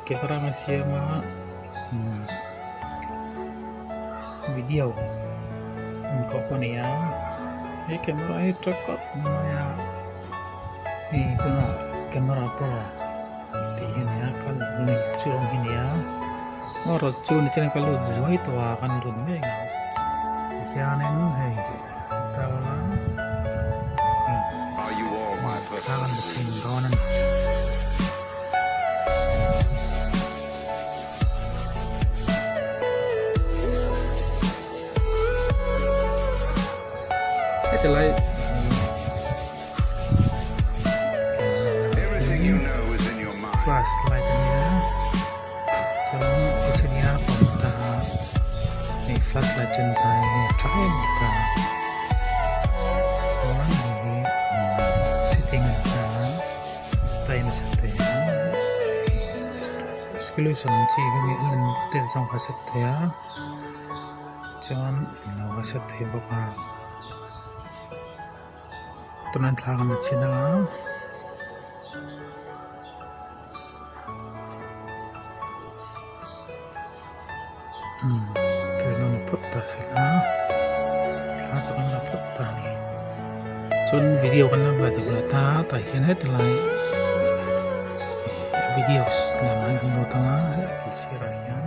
camera an siam a umm video inkawp a ni a he camera hi tha khawp mai a hei tunah camera pawh tih hi a ni a ka lui chu awm hi a ni a erawh chu nichin ka lut zuai tawh a kan lut ngei ang tihianin hei tawla thla kan la chhin dawn a ni. Heti lai flash light a nia chuan LCD a awm ta a hei flash light chu a ni ta a hei a tha em em ta a chuan hei hi setting a ni ta a time a set thei a resolution chi hi a ni te zawng kha a set thei a chuan englo a set thei bawk a. Tunah thla kan la chhin a umm tui lo ni phawt ta se la thla chu kan la phawt ta a ni chuan video kan lo la duh leh ta tah hian heti lai videos lamah hian kan lut ang a a sirah hian.